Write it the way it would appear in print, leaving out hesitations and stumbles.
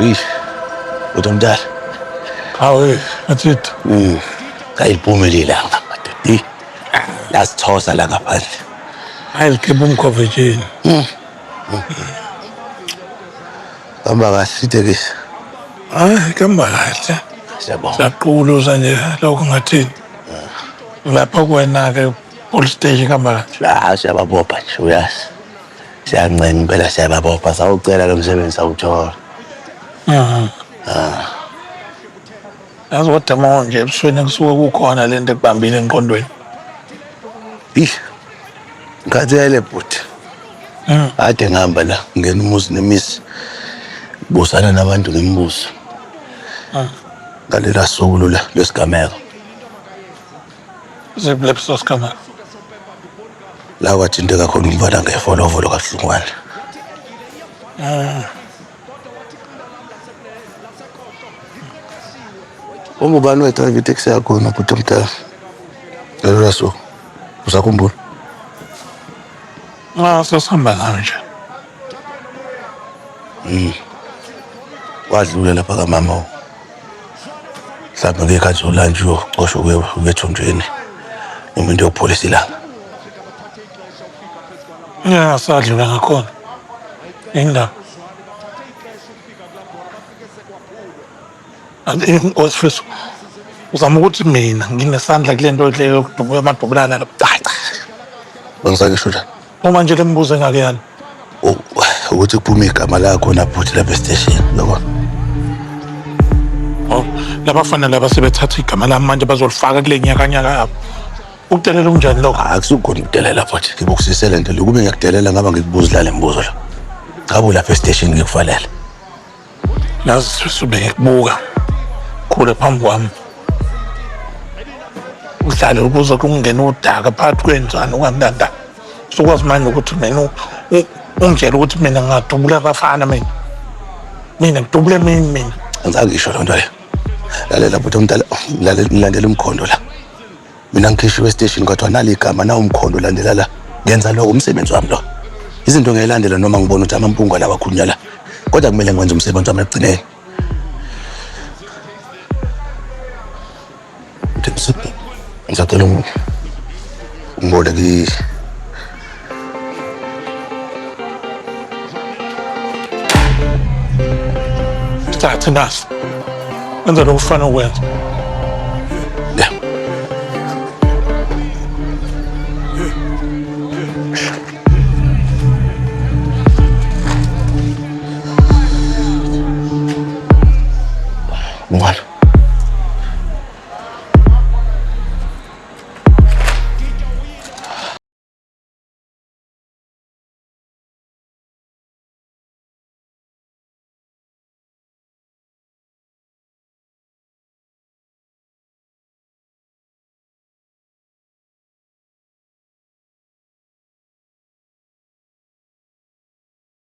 Eish. Bhuti omdala. Hawu, athitha. Cha iliphumelile ilanga madoda. Eh, Lasithosa la ngaphandle. Hayi likhipha umkhovetsheni. Hamba kahle itekisi. Hayi kamba kahle. Siyabonga. Siyaquluza nje lokho ngathini. Lapha kuwena-ke police station kamba kahle. Ah, siyababopha nje uyazi. Siyancenga impela siyababopha sawucela lo msebenzi sawuthola. Yazi kodwa uma nje ebusweni kusuke kukhona lento ekubambile engqondweni. Eish. Ngikhathele bhuti. Kade ngihamba la ngena umuzi nemizi. Busana nabantu ngemibuzo. Ngalela suku lula lwesigameko. Ziphi leso sigameko? La kwathinteka khona umfana ngevolovolo kabuhlungwana. Ungubani wedrayiva iteksi yakhona bhuti omdala? Ngalolu suku. Usakhumbula? Ah, sasihamba nawe nje. Wadlula lapha kamama. Mhlawumbe ngekhathi zolantshi uyocosha ukuya ethunjini noma into yokupholisa ilanga. Ya, sadlula ngakhona. Indaba. Inkosi uzama ukuthi mina nginesandla kule nto le yokudubula amadubulana la. Cha cha. Bengisake njani? Uma nje le mibuzo engakuyani. Ukuthi kuphume igama lakho nabhuti lapha esiteshini yabona. Oh, labafana laba sebethatha igama lami manje bazolifaka kule nyakanyaka yabo. Ukudelela kunjani lokho? Akusukhona ukudelela futhi ngibukusise le nto le kube ngiyakudelela ngaba ngikubuza la le mibuzo la. Ngabe ulapha esiteshini ngikuvalela. Yazi Sifiso bengikubuka khule phambi kwami. Udlale ukuze kungene udaka phakathi kwenzani ungamntanda. Sukwazi manje ukuthi mina ungitshela ukuthi mina ngingadubula abafana mina. Mina ngidubule mina mina. Angizange ngisho loo nto leyo. Lalela bhuti omdala, lalela umkhondo la. Mina ngikhishiwe esiteshini kwathiwa nali igama nawu umkhondo landela la. Ngenza lokho umsebenzi wami lo. Izinto ngiyayilandela noma ngibona ukuthi amampunga lawa akhulunywa la. Kodwa kumele ngiwenze umsebenzi wami ekugcineni. Ngisacela ungiboleke Sithathe naso. Wenza lokhu ufana ukwenza. Yeah. Ngwana.